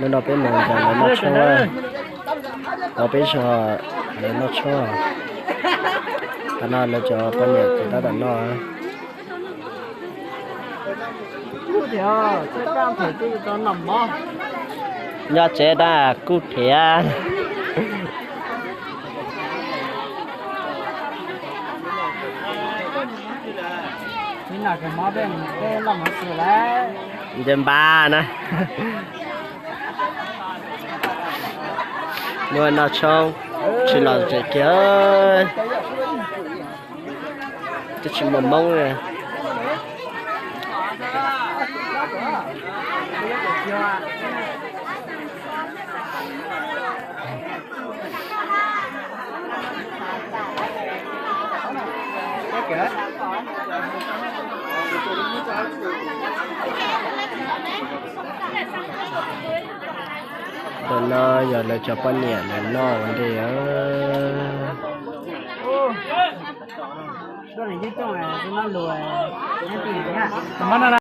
Hnub no peb mus nrog lawv noj tshoob, hnub no peb nrog lawv noj tshoob. Tam no lawv cov poj niam ces tab tom noj. Nyob tsev tab kuj khiav. Nce npab na. Muaj noj tshoob tsis los tsev kiag. Twb tsis muaj Hmoob li. Ntawm no yog lawv cov poj niam lawv noj ua ntej.